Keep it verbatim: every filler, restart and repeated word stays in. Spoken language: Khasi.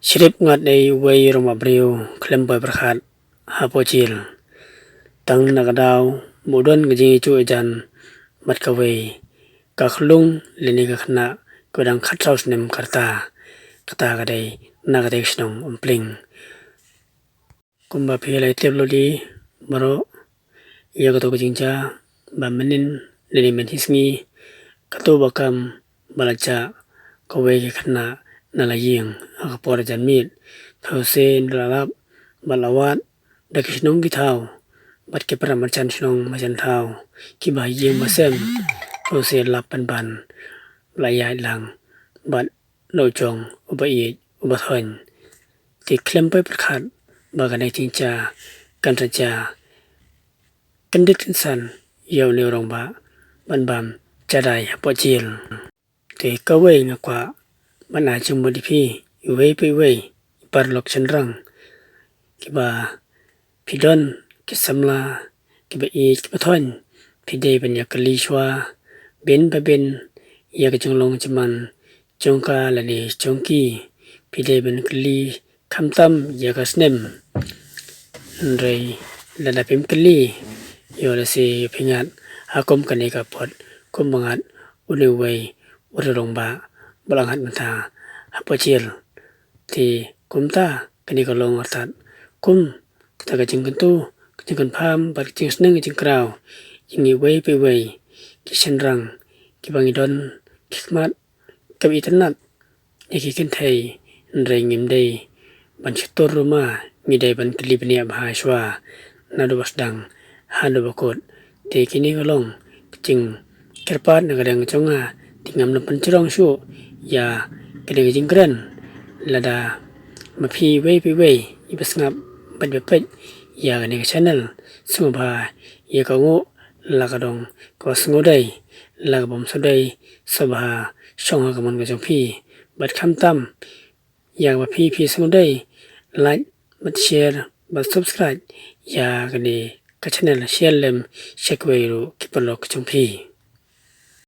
Shrip ngat dei uwei u rangbah briew khlem poi pyrkhat hapoh jel. Tang na ka daw ba u don ka jingïajuh ïajan bad kawei ka khyllung lane ka khynnah kaba dang khatsaw snem ka rta. Kata ka dei na katei ka shnong Umpling. Kumba phi la tip lodi baroh, ïa kato ka jingjia ba mynnin lane mynhynnin sngi, kato ba kam ba la jah kawei ka khynnah na la ïing ha ka por janmiet. Phi sngewsih, la lap bad la wad da ki shnong ki thaw bad ki para marjan shnong marjan thaw, kiba ha ïing ba sem. Phi sngewsih, lap ban ban la ïaid lang bad la u jong uba ïeit uba thoiñ. Te khlem poi pyrkhat ba kane ka jingjia kan sa jia, kyndit kynsan ïa une u rangbah ban bam jadai hapoh jel. Te kawei nga kwah ban ai jingmut ïa phi iwei pa iwei, i paralok shynrang, kiba phi don ki samla kiba ïeit kiba thoiñ, phi dei ban ïa kylli shuwa bun pa bun ïa ka jinglong jingman jong ka lane jong ki. Phi dei ban kylli khamtam ïa ka snem. Hynrei lada phim kylli, ïoh lehse ïoh phi ngat ha kum kane ka por kumba ngat une uwei u rangbah ba la ngat mynta hapoh jel. Te kumta kane ka long artat kum kata ka jingkyntu, ka jingkynpham bad ka jingsneng ka jingkraw ïa ngi iwei pa iwei ki shynrang kiba ngi don ki khmat kaba itynnad ïa ki kynthei, hynrei ngim dei ban shu tur ruma, ngi dei ban kylli bniah bha shuwa naduh ba sdang haduh ba kut. Te kine ki long ki jingkyrpad na ka liang jong nga, te ngam nang pynjrong shuh ïa kane ka jingkren. Lada ma phi iwei pa iwei iba sngap bad ba peit ïa kane ka channel, sngewbha ïa ka nguh la ka dong kaba sngewdei, la ka bym sngewdei, sngewbha shong ha ka mon ka jong phi. Bad khamtam ïa kaba phi phi sngewdei, like bad share bad subscribe ïa kane ka channel, share lem sha kiwei ruh ki paralok ka jong phi.